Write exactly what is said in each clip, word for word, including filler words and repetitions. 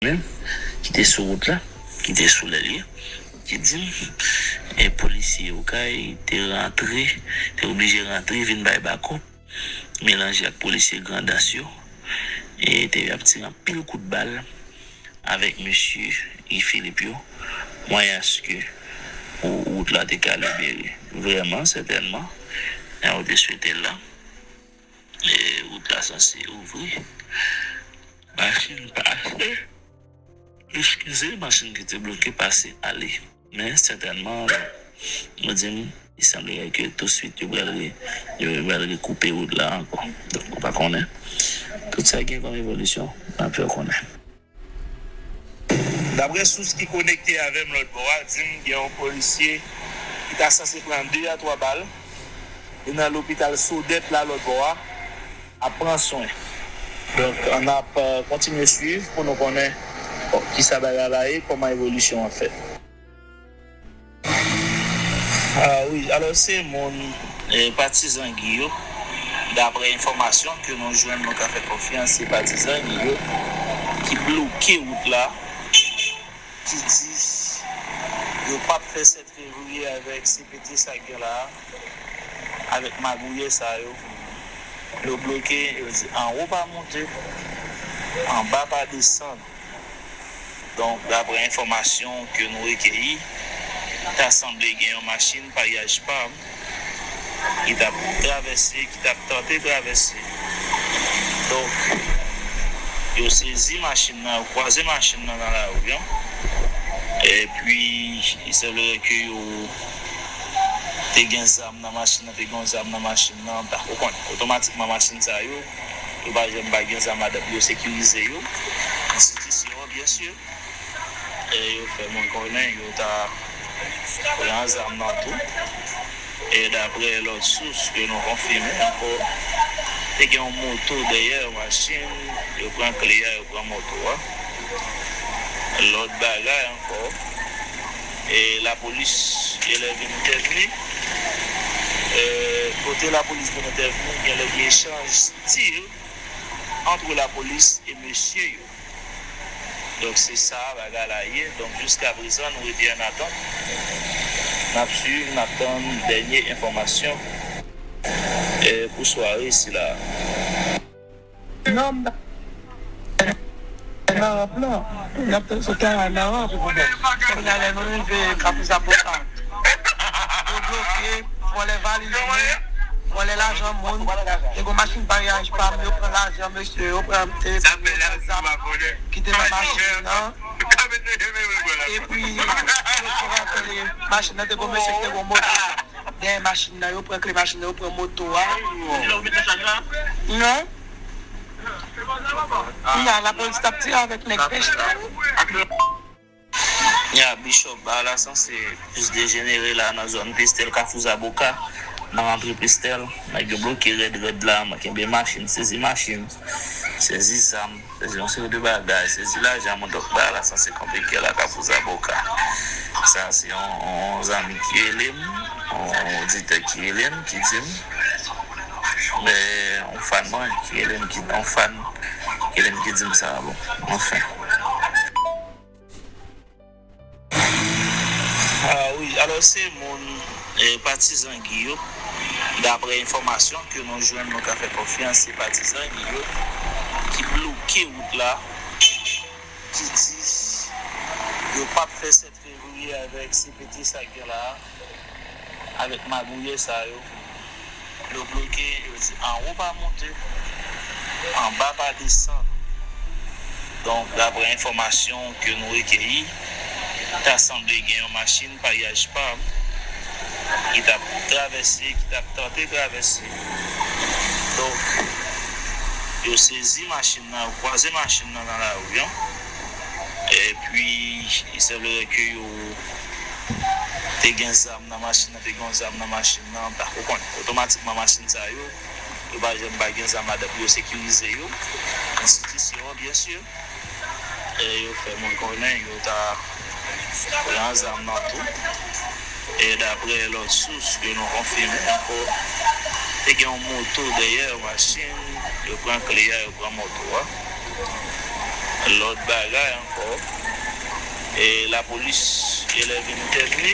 menm, ki te sou wout la, ki te sou lè l ye, ki di m, e, polisye Okay te rantre, te oblije rantre vin bay bakòp, melanje ak polisye Grandans yo, e te ap tire anpil kout bal avèk mesye Guy Philippe yo, mwayaske wout la te ka libere. Vrèman, sètènman, jan yo te swete l la, e, wout la sanse ouvri. Machin pase, eskize, machin ki te bloke pase ale. Men sètènman, yo di m, il semblerait que tout suite, yo pral re-, yo pral rekoupe wout la ankò. Donk, nou pa konnen. Tout sa gen kòm evolisyon, n ap fè w konnen. Daprè sous ki konekte avè m lòt bò a, di m gen yon polisye ki ta sanse pran de a twa bal. Li nan lopital Sodèt la lòt bò a, ap pran swen. Donk, n ap, euh, kontinye swiv pou nou konnen, bon, kisa bagay la ye, kòman evolisyon an fèt. Ah wi, alò se moun, eh, patizan Guy yo, daprè enfòmasyon ke nou jwenn, nou ka fè konfyans, se patizan Guy yo ki bloke wout la, ki di yo p ap fè sèt fevriye avèk C P T sa k gen la a, avèk magouyè sa yo. Yo bloke, yo di anwo pa monte, anba pa desann. Donk, daprè enfòmasyon ke nou rekeyi, ta sanble gen yon machin pariyaj pa m ki t ap travèse, ki t ap tante travèse. Donk, yo sezi machin nan, yo kwaze machin nan nan lari an. Epi, il semblerait que yo te gen zam nan machin nan, te gen yon zam nan machin nan, ta, ou konnen, otomatikman machin sa yo, yo pa janm pa gen zam ladan pou yo sekirize yo. Enstitisyon an, byen si. E yo fè mwen konnen yo ta pran zam nan tou. E daprè lòt sous ke nou konfime ankò, te gen yon moto dèyè machin, yo pran kle a, yo pran moto a. Lòt bagay ankò, e lapolis genlè vin entèvni. E kote lapolis vin entèvni, genlè gen echanj tir entre lapolis e mesye yo. Donk, se sa bagay la ye. Donk, jiska prezan, nou rete an atant. N ap swiv, n ap tann dènye enfòmasyon, eh, pou sware sila. Non, m nan ranp lan. N ap sot nan ranp. Kounye a, lè nou rive Kafou Zaboka, yo bloke, vòlè valiz moun, vòlè lajan moun. Te gen machin pariyaj pa m, yo pran lajan mesye, yo pran, e, yo pran zam ki te nan machin nan. Epi, yo pran kle machin nan, te gen mesye ki te gen moto dèyè machin nan, yo pran kle machin nan, yo pran moto a. Non. Kounye a, lapolis t ap tire avèk nèg pèch la. Ya, Bishop, bagay la sanse plis dejenere la nan zòn Pestèl, Kafou Zaboka, nan rantre Pestèl. Nèg yo bloke rèd rèd la, kenbe machin, sezi machin, sezi zam, sezi yon seri de bagay, sezi lajan moun. Donk, bagay la sanse konplike la, Kafou Zaboka. Sa se yon, yon zanmi ki rele m, yon oditè ki rele m, ki di m, men, yon fan mwen ki rele m, ki, yon fan ki rele m, ki di m sa, bon, anfen. Ah wi, alò se moun, eh, patizan Guy yo, daprè enfòmasyon ke nou jwenn, nou ka fè konfyans, se patizan Guy yo ki bloke wout la, ki di yo p ap fè sèt fevriye avèk C P T sa k gen la a, avèk magouyè sa yo. Yo bloke, yo di anwo pa monte, anba pa desann. Donk, daprè enfòmasyon ke nou rekeyi, ta sanble gen yon machin pariyaj pa m ki t ap travèse, ki t ap tante travèse. Donk, yo sezi machin nan, yo kwaze machin nan nan lari an. Epi, il semblerait que yo te gen zam nan machin nan, te gen yon zam nan machin nan, ta, ou konnen, otomatikman machin sa yo, yo pa janm pa gen zam ladan pou yo sekirize yo. Enstitisyon an, byen si. E yo fè mwen konnen yo ta pran zam nan tou. E daprè lòt sous ke nou konfime ankò, te gen yon moto dèyè machin, yo pran kle a, yo pran moto a. Lòt bagay ankò, e lapolis e lè vin entèvni,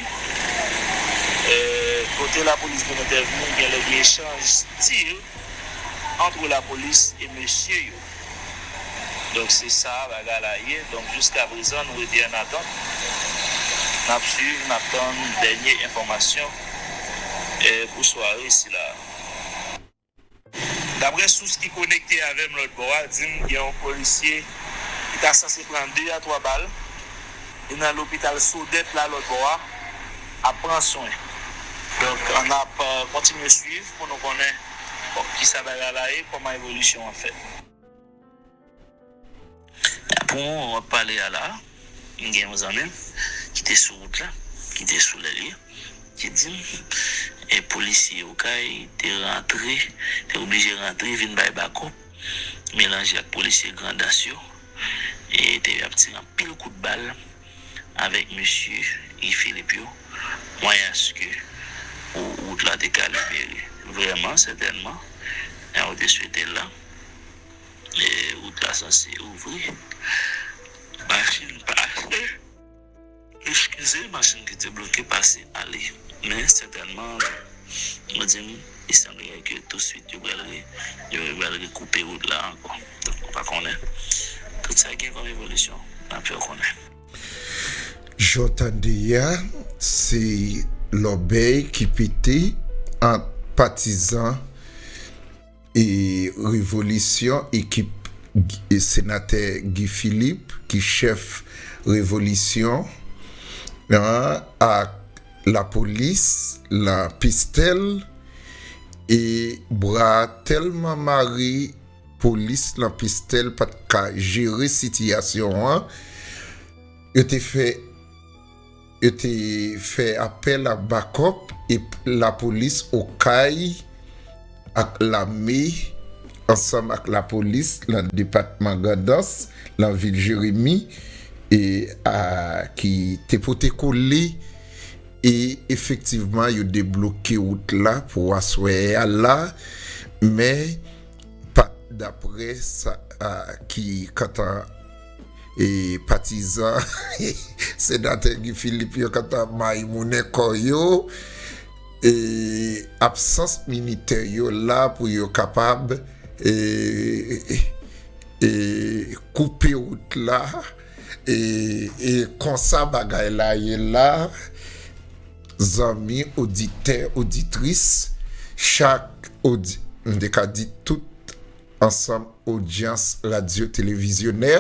e kote lapolis vin entèvni, gen lè gen echanj tir ant lapolis e mesye yo. Donk, se sa bagay la ye. Donk, jiska prezan, nou rete an atant. N ap swiv, n ap tann dènye enfòmasyon, e, pou sware sila. Daprè sous ki konekte avè m lòt bò a, di m gen yon polisye ki ta sanse pran de a twa bal. Li nan lopital Sodèt la lòt bò a, ap pran swen. Donk, n ap, e, kontinye swiv pou nou konnen, bon, kisa bagay la ye, kòman evolisyon an fèt. Pou moman w ap pale a la, m gen yon zanmi m ki te sou wout la, ki te sou lè li, ki di m, e polisye Okay te rantre, te oblije rantre vin bay bakòp, melanje ak polisye Grandans yo, e te ap tire anpil kout bal avèk mesye Guy Philippe yo, mwayaske wout la te ka libere. Vrèman, sètènman, jan yo te swete l la, e wout la sanse ouvri. Machin pase. Eskize, machin ki te bloke pase ale. Men sètènman, nou di m, li sanble ke touswit yo pral re-, yo pral rekoupe wout la ankò. Donk, ou pa konnen. Tout sa gen kòm evolisyon, n ap fè w konnen. Jan w tande a, se lòbèy ki pete ant patizan e revolisyon, ekip G-, senatè Guy Philippe, ki chèf revolisyon an, ak lapolis lan pistèl, e bra tèlman mare, polis lan pistèl pa t ka jere sitiyasyon an. Yo te fè, yo te fè apèl a bakòp e lapolis Okay ak lame ansanm ak lapolis lan depatman Grandans, lan vil Jeremi, e a, ki te pote kole e efektivman yo debloke wout la pou aswè a la, men pa daprè sa a, ki kantan e patizan senatè Guy Philippe yo kantan mayimounen kò yo, e absans militè yo la pou yo kapab e, e koupe wout la, e, e konsa bagay la ye la, zanmi oditè, oditris, chak odi-, m te ka di tout ansanm odyans radyo televizyonè.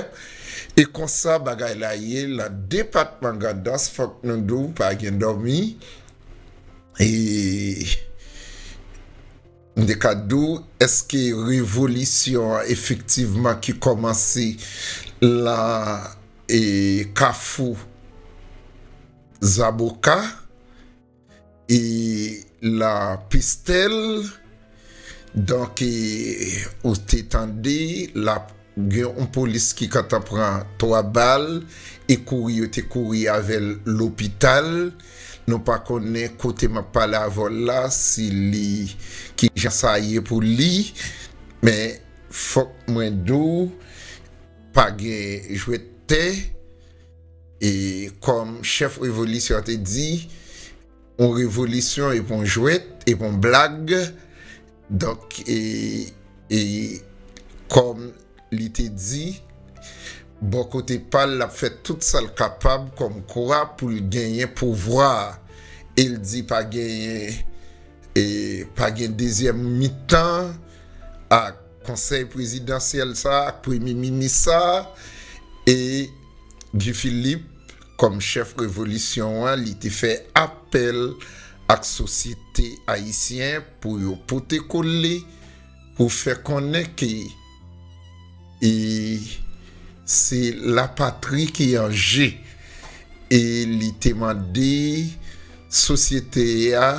E konsa bagay la ye lan depatman Grandans, fòk nou di w pa gen dòmi. E m te ka di w, èske revolisyon an efektivman ki kòmanse lan e kafou Zaboka, e lan pistèl. Donk, e, ou te tande, la, gen yon polis ki kantan pran twa bal e kouri, yo te kouri avè l lopital. Nou pa konnen kote m ap pale avè w la, si li, ki jan sa ye pou li. Men, fòk mwen di w, pa gen jwèt tè. E kòm chèf revolisyon an te di, yon revolisyon e pa yon jwèt, e pa yon blag. Donk, e, e kòm li te di, bò kote pa l, l ap fè tout sa l kapab kòmkwa pou l genyen pouvwa a. E l di pa genyen, e pa gen dezyèm mitan ak konsèy prezidansyèl sa a, ak premye minis sa a, e Guy Philippe, kòm chèf revolisyon an, li te fè apèl ak sosyete ayisyen pou yo pote kole, pou fè konnen ke, e, se lapatri ki an je. E li te mande sosyete a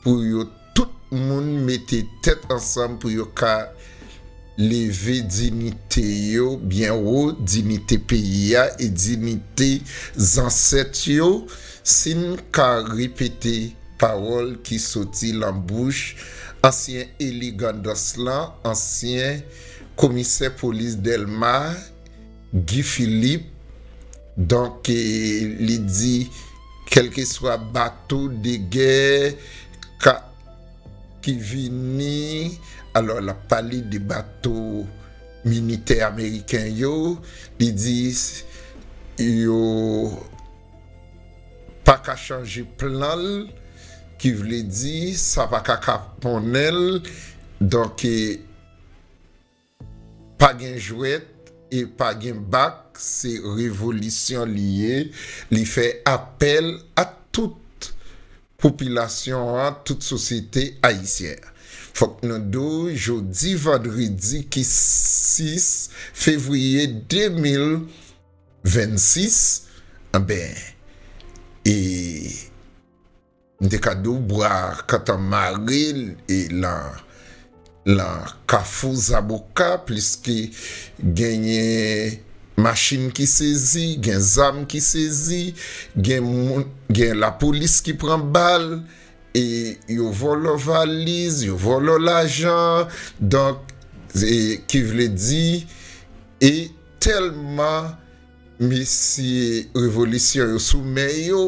pou yo tout moun mete tèt ansanm pou yo ka leve diyite yo byen wo, diyite peyi a e diyite zansèt yo, si n ka repete pawòl ki soti lan bouch ansyen eli Grandans lan, ansyen komisè polis Dèlma, Guy Philippe. Donk, e, li di, kèlkeswa bato de gè ka, ki vini, alò, l ap pale de bato militè ameriken yo, li di, yo pa ka chanje plan l, ki vle di, sa pa ka kaponnen l. Donk, e, pa gen jwèt e pa gen bak, se revolisyon li ye. Li fè apèl a tout popilasyon an, tout sosyete ayisyen an. Fòk nou di w, jodi vandredi ki sis fevriye de mil vennsis, anben, e m te ka di w bwa kantan mare e lan, lan Kafou Zaboka, pliske genyen machin ki sezi, gen zam ki sezi, gen moun, gen lapolis ki pran bal, e yo vòlò valiz, yo vòlò lajan, donk, e, ki vle di, e tèlman mesye revolisyon yo sou men yo,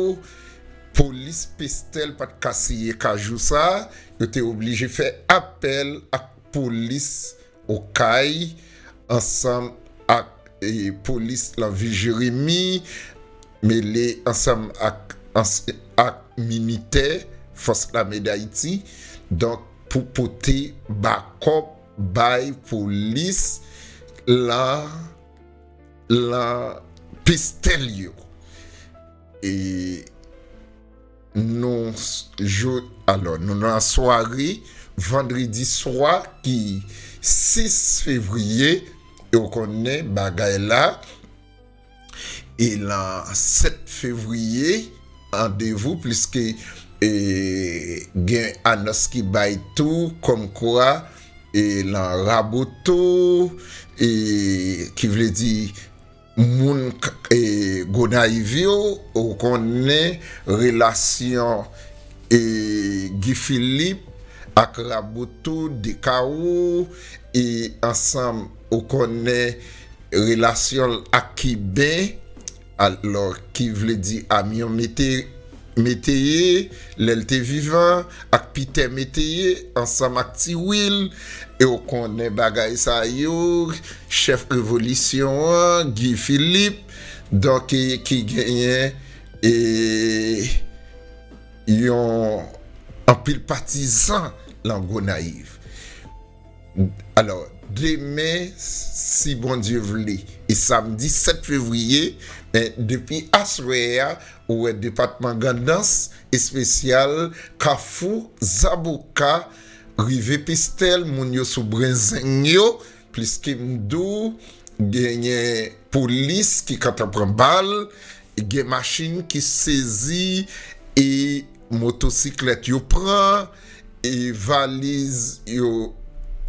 polis Pestèl pa t ka siye kajou sa, yo te oblije fè apèl ak polis Okay ansanm ak, e, polis lan vil Jeremi, mele ansanm ak, ans-, ak militè Fòs Lame Dayiti, donk, pou pote bakòp bay polis lan, lan Pestèl yo. E nou s-, jou, alò, nou nan sware vandredi swa ki sis fevriye, e w konnen bagay la, e lan sèt fevriye, randevou, pliske, e, gen anons ki bay tou, kòmkwa, e, lan Raboto, e, ki vle di, moun k-, e, Gonayiv yo, ou konnen relasyon, e, Guy Philippe ak Raboto, Dekawo, e ansanm ou konnen relasyon l ak Kiben, alò ki vle di Amyon Mete-, Meteye, lè l te vivan, ak Pitè Meteye, ansanm ak Ti Wil, e w konnen bagay sa yo, chèf revolisyon an, Guy Philippe, donk, e, ki genyen, e, yon anpil patizan lan Gonayiv. Alò, demen, si Bondye vle, e samdi sèt fevriye, men depi aswè a, ou wè depatman Grandans, espesyal Kafou Zaboka, rive Pestèl, moun yo sou brenzeng yo, pliske m di w, genyen polis ki kantan pran bal, gen machin ki sezi, e motosiklèt yo pran, e valiz yo,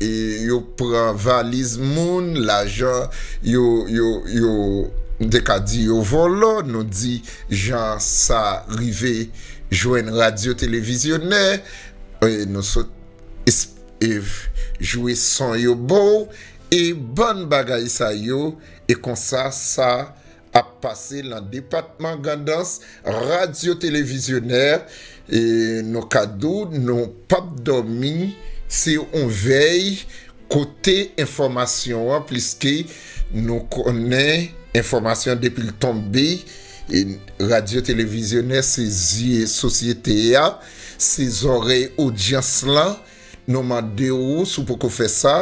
e yo pran valiz moun, lajan yo, yo, yo, m te ka di yo vòlò, nou di jan sa rive jwenn radyo televizyonè, e nou sot es-, e jwe son yo ba w, e bann bagay sa yo, e konsa sa ap pase lan depatman Grandans, radyo televizyonè, e nou ka di w, nou p ap dòmi, se yon vèy kote enfòmasyon an, pliske nou konnen enfòmasyon depi l tonbe, e radyo televizyonè se zye sosyete a, se zòrèy odyans lan, nou mande w, si w poko fè sa,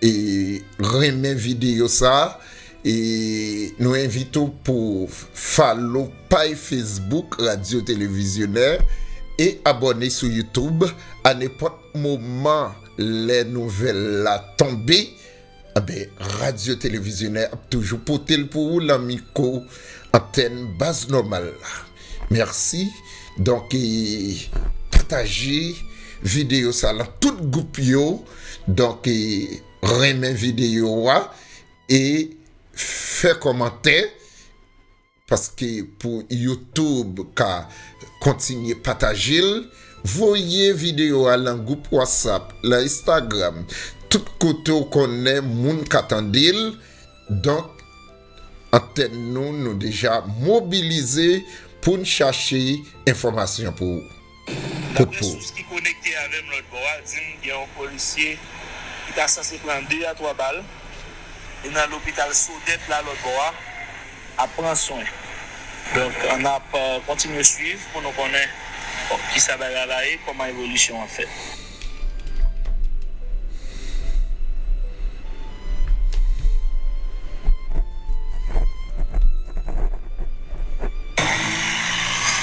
e renmen videyo sa, e nou envite w pou follow paj Facebook Radyo Televizyonè e abòne sou YouTube. A nenpòt moman lè nouvèl la tonbe, anben, Radyo Televizyonè ap toujou pote l pou ou lan mikwo antèn Baz Nòmal la. Mèsi. Donk, e, pataje videyo sa lan tout gwoup yo. Donk, e, renmen videyo a e fè kòmantè, paske pou YouTube ka kontinye pataje l, voye videyo a lan gwoup WhatsApp, lan Instagram, tout kote w konnen moun ka tande l, Donk, antèn nou, nou deja mobilize pou n chache enfòmasyon pou ou. Kot pou ou. Dapre sous ki konekte avè m lòt bò a, di m gen yon polisye ki ta sanse pran de a twa bal. Li nan lopital Sodèt la lòt bò a, ap pran swen. Donk, n ap, euh, kontinye swiv pou nou konnen, bon, kisa bagay la ye, kòman evolisyon an fèt.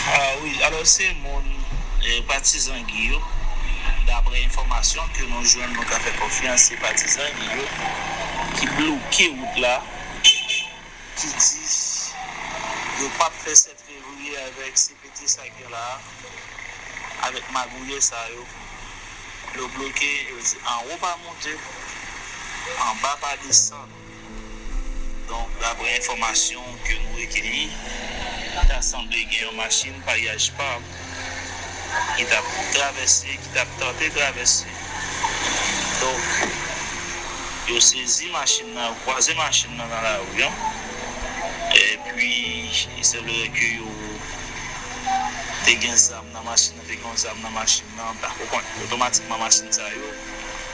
Ah wi, alò se moun, eh, patizan Guy yo, daprè enfòmasyon ke nou jwenn, nou ka fè konfyans, se patizan Guy yo ki bloke wout la, ki di yo p ap fè sèt fevriye avèk C P T sa k gen la a, avèk magouyè sa yo. Yo bloke, yo di anwo pa monte, anba pa desann. Donk, daprè enfòmasyon ke nou rekeyi, ta sanble gen yon machin paryaj pa m ki t ap travèse, ki t ap tante travèse. Donk, yo sezi machin nan, yo kwaze machin nan nan lari an. Epi, il semblerait que yo te gen zam nan machin nan, te gen yon zam nan machin nan, ta konprann. Otomatikman, machin sa yo,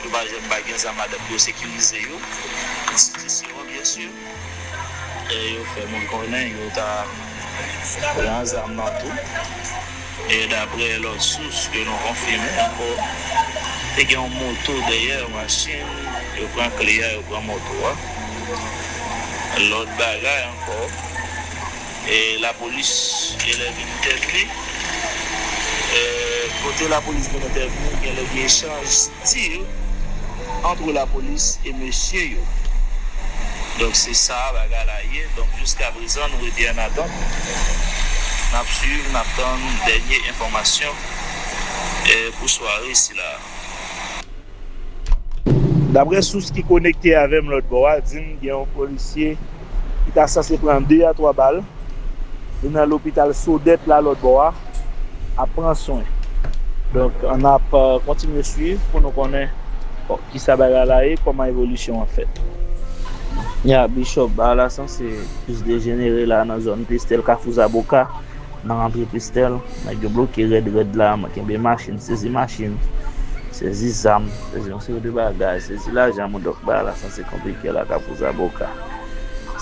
yo pa janm pa gen zam ladan pou yo sekirize yo. Enstitisyon an, byen si. E yo fè moun konnen yo ta pran zam nan tou. E daprè lòt sous ke nou konfime ankò, te gen yon moto dèyè yon machin, yo pran kle a, yo pran moto a. Lòt bagay ankò, e lapolis genlè vin entèvni. E kote lapolis vin entèvni, genlè gen echanj tir antre lapolis e mesye yo. Donk, se sa bagay la ye. Donk, jiska prezan, nou rete an atant. N ap swiv, n ap tann dènye enfòmasyon, eh, pou sware sila a. Daprè sous ki konekte avè m lòt bò a, di m gen yon polisye ki ta sanse pran de a twa bal. Li nan lopital Sodèt la lòt bò a, ap pran swen. Donk, n ap, euh, kontinye swiv pou nou konnen, bon, kisa bagay la ye, kòman evolisyon an fèt. Ya, Bishop, bagay la sanse plis dejenere la nan zòn Kristèl, Kafou Zaboka, nan rantre Kristèl. Nèg yo bloke rèd rèd la, kenbe machin, sezi machin, sezi zam, sezi yon seri de bagay, sezi lajan moun. Donk, bagay la sanse konplike la, Kafou Zaboka.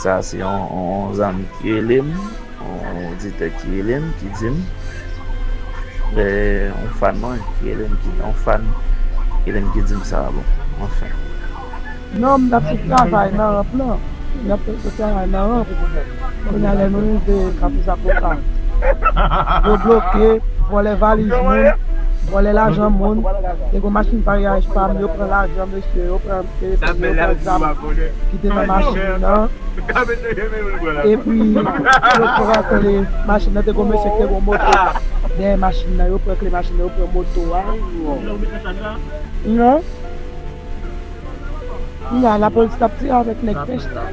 Sa se yon, yon, yon zanmi ki rele m, yon oditè ki rele m, ki di m, eh, yon fan mwen ki rele m, ki, yon fan ki rele m, ki di m sa, bon, anfen. Non, m t ap sot travay nan ranp lan. M t ap sot travay nan ranp. Kounye a, lè nou rive Kafou Zaboka, yo bloke, vòlè valiz moun, vòlè lajan moun. Te gen machin paryaj pa m, yo pran lajan mesye, yo pran telefòn, yo pran zam ki te nan machin nan. Epi, yo pran kle machin nan, te gen yon mesye ki te gen yon moto dèyè machin nan, yo pran kle machin nan, yo pran moto a. Non. Kounye a, lapolis t ap tire avèk nèg Pèchtan.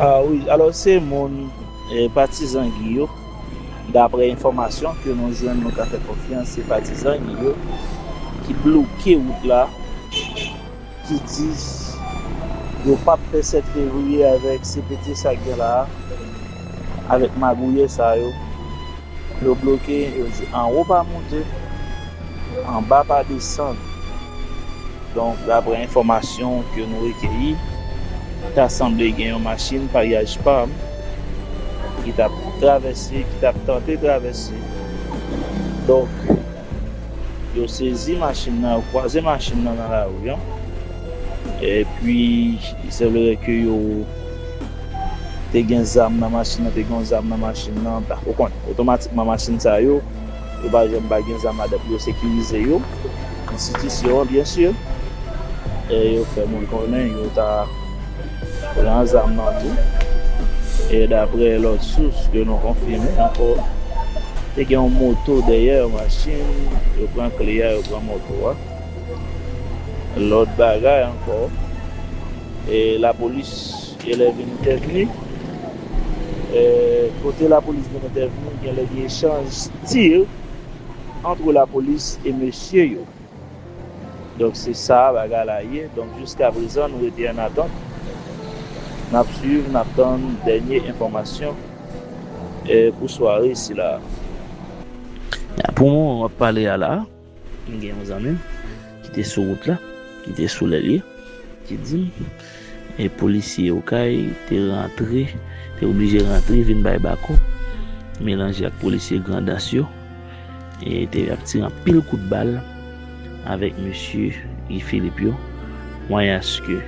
Ah wi, alò se moun, eh, patizan Guy yo. Daprè enfòmasyon ke nou jwenn, nou ka fè konfyans, se patizan Guy yo ki bloke wout la, ki di yo p ap fè sèt fevriye avèk C P T sa k gen la a, avèk magouyè sa yo. Yo bloke, yo di anwo pa monte, anba pa desann. Donk, daprè enfòmasyon ke nou rekeyi, ta sanble gen yon machin paryaj pa m ki t ap travèse, ki t ap tante travèse. Donk, yo sezi machin nan, yo kwaze machin nan nan lari an. Epi, il semblerait que yo te gen zam nan machin nan, te gen yon zam nan machin nan, ta konprann. Otomatikman, machin sa yo, yo pa janm pa gen zam ladan pou yo sekirize yo. Enstitisyon an, byen si. E yo fè moun konnen yo ta pran zam nan tou. E daprè lòt sous ke nou konfime ankò, te gen yon moto dèyè yon machin, yo pran kle a, yo pran moto a. Lòt bagay ankò, e lapolis genlè vin entèvni. E kote lapolis vin entèvni, genlè gen echanj tir antre lapolis e mesye yo. Donk, se sa bagay la ye. Donk, jiska prezan, nou rete an atant. N ap swiv, n ap tann dènye enfòmasyon, eh, pou sware sila a. Pou moman w ap pale a la, m gen yon zanmi m ki te sou wout la, ki te sou lè l ye, ki di m, e polisye Okay te rantre, te oblije rantre vin bay bakòp, melanje ak polisye Grandans yo, e te ap tire anpil kout bal avèk mesye Guy Philippe yo, mwayaske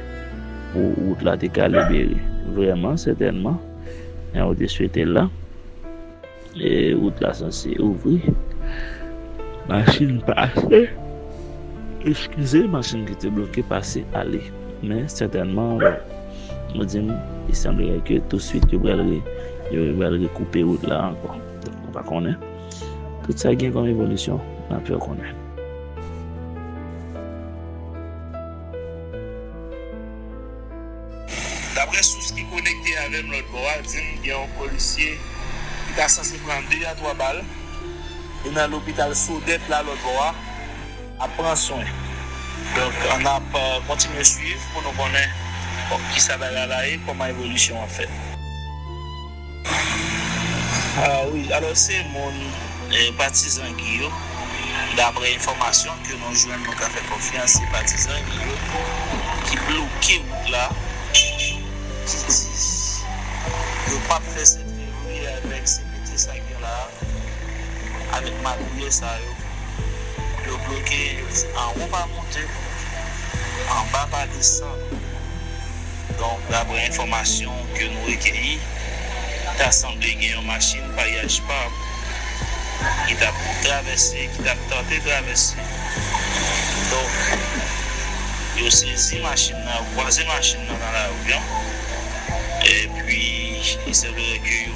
pou wout la te ka libere. Vrèman, sètènman, jan yo te swete l la, e wout la sanse ouvri. Machin pase. Eskize, machin ki te bloke pase ale. Men sètènman, bon, nou di m, li sanble ke touswit yo pral re-, yo pral rekoupe wout la ankò. Donk, nou pa konnen. Tout sa gen kòm evolisyon, n ap fè w konnen. Daprè sous ki konekte avè m lòt bò a, di m gen yon polisye ki ta sanse pran de a twa bal, li nan lopital Sodèt la lòt bò a, ap pran swen. Donk, n ap, euh, kontinye swiv pou nou konnen, bon, kisa bagay la ye, kòman evolisyon an fèt. Ah wi, alò se moun, eh, patizan Guy yo, daprè enfòmasyon ke nou jwenn, nou ka fè konfyans, se patizan Guy yo ki bloke wout la, ki di yo p ap fè Sent Fevriye avèk sekirite sa k gen la a, avèk magouyè sa yo. Yo bloke, yo di anwo pa monte, anba pa desann. Donk, daprè enfòmasyon ke nou rekeyi, ta sanble gen yon machin pariyaj pa ki t ap travèse, ki t ap tante travèse. Donk, yo sezi machin nan, yo kwaze machin nan nan lari an. Epi, il semblerait que yo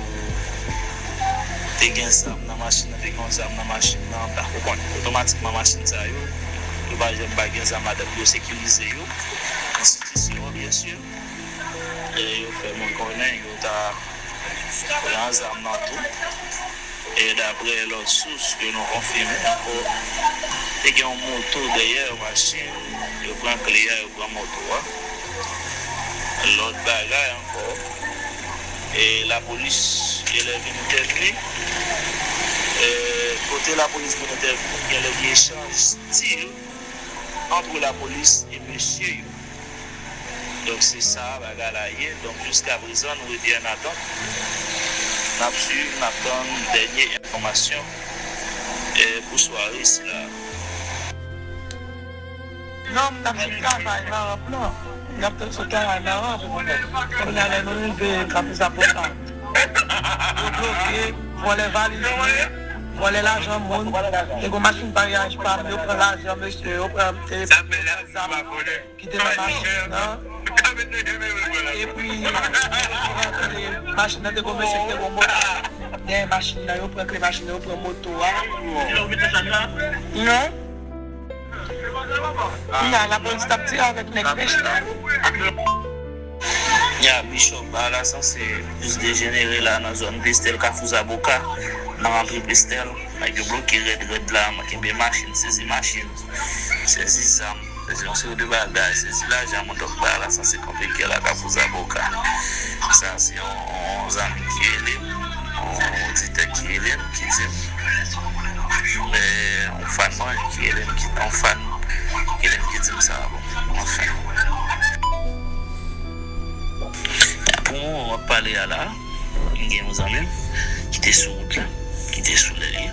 te gen zam nan machin nan, te gen yon zam nan machin nan, ta, ou konnen, otomatikman machin sa yo, yo pa janm pa gen zam ladan pou yo sekirize yo. Enstitisyon an, byen si, e yo fè moun konnen yo ta pran zam nan tou. E daprè lòt sous ke nou konfime ankò, te gen yon moto dèyè machin, yo pran kle a, yo pran moto a. Lòt bagay ankò, e lapolis, e lè vin entèvni, e kote lapolis vin entèvni, gen lè gen echanj tir ant lapolis e mesye yo. Donk, se sa bagay la ye. Donk, jiska prezan, nou rete an atant. N ap swiv, n ap tann dènye enfòmasyon, eh, pou sware sila a. Non, m t ap sot travay nan ranp lan. M t ap sot travay nan ranp. Kounye a, lè nou rive Kafou Zaboka, yo bloke, vòlè valiz moun, vòlè lajan moun. Te gen machin pariyaj pa m, yo pran lajan mesye, yo pran, eh, zam ki te nan machin nan. Epi, machin nan te gon mesye ki te gon moto. Dèyè machin nan, yo pran kle machin nan, yo pran moto a. Non. Kounye a, lapolis t ap tire avèk nèg pèch la. Ya, Bishop, bagay la sanse plis dejenere la nan zòn Pestèl, Kafou Zaboka, nan rantre Pestèl. Nèg yo bloke rèd rèd la, kenbe machin, sezi machin, sezi zam, sezi yon seri de bagay, sezi lajan moun, donk bagay la sanse konplike la Kafou Zaboka. Sa se yon, yon zanmi ki rele m, yon oditè ki rele m, ki di m, eh, yon fan mwen ki rele m, ki, yon fan ki rele m, ki di m sa, bon, anfen. Pou moman w ap pale a la, m gen yon zanmi m ki te sou wout la, ki te sou lè l ye,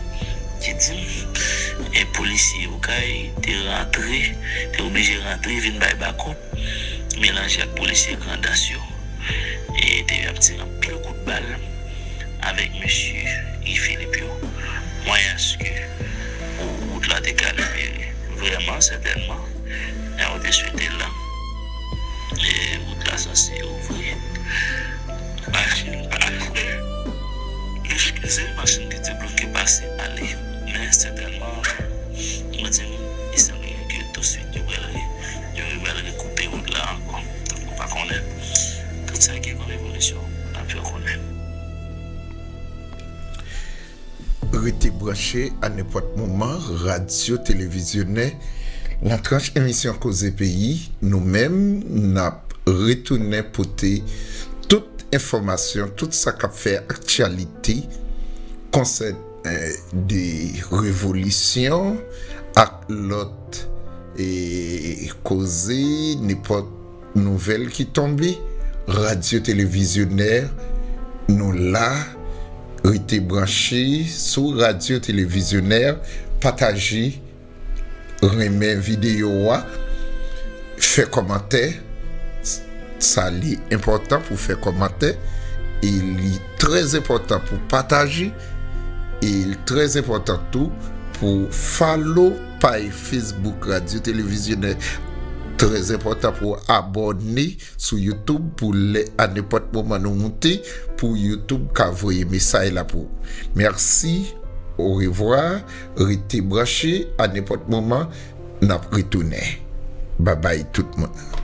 ki di m, e polisye Okay te rantre, te oblije rantre vin bay bakòp, melanje ak polisye Grandans yo, e te ap tire anpil kout bal avèk mesye Guy Philippe yo, mwayaske wout la te ka libere. Vrèman, sètènman, jan yo te swete l la, e wout la sanse ouvri. Machin pase. Eskize, machin ki te bloke pase ale. Men sètènman, mwen di m, li sanble ke touswit yo pral re-, yo pral rekoupe wout la ankò. Donk, nou pa konnen. Tout sa gen kòm evolisyon, n ap fè w konnen. Rete branche a nenpòt moman, radyo televizyonè, nan tranch emisyon Koze Peyi, nou menm, n ap retounen pote enfòmasyon, tout sa k ap fè aktyalite konsènan de revolisyon ak lòt e koze, nenpòt nouvèl ki tonbe. Radyo Televizyonè, nou la. Rete branche sou Radyo Televizyonè, pataje, renmen videyo a, fè kòmantè. Sa li enpòtan pou fè kòmantè e li trè enpòtan pou pataje e li trè enpòtan tou pou follow paj Facebook Radyo Televizyonè. Trè enpòtan pou abòne sou YouTube pou lè a nenpòt moman nou moute pou YouTube ka voye mesaj la pou ou. Mèsi, orevwa, rete branche, a nenpòt moman n ap retounen. Babay tout moun.